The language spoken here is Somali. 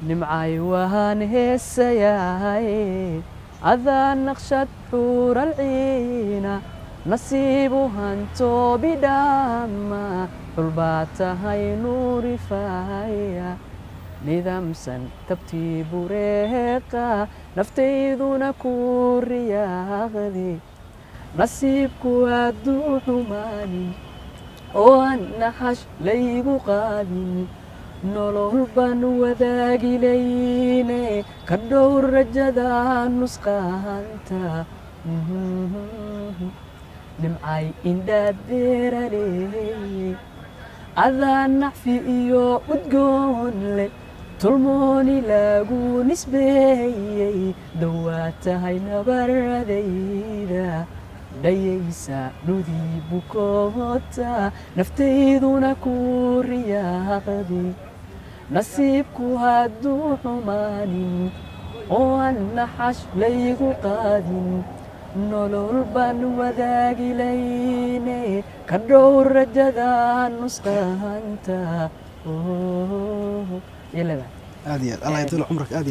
Nimcay, waan heesayahay, adaa naqshad xuuralciina, nasiibu hantoobidhaama, xulbaa tahay nuurifaya, nidaamsan tabtii bureeqa, naftayduna ku riyaaqdi. Nasiibku hadduu xumaanin oo aan naxash laygu qaadin, nolol baan wadaagi layne, ka dhowr rajada nusqaanta. Nimcay, indhadeeraley, adaa nacfi iyo udgoon leh, tolmooni lagu nisbeeyey, dawaa tahay nabaradayda, dhayaysa nudii bukoota, naftayduna ku riyaaqdi. Nasiibku hadduu xumaanin oo aan naxash laygu qaadin, nolol baan wadaagi layne, ka dhowr rajada nusqaanta. Aad iyo aad, Allah yatula cumraka, aad iyo aad.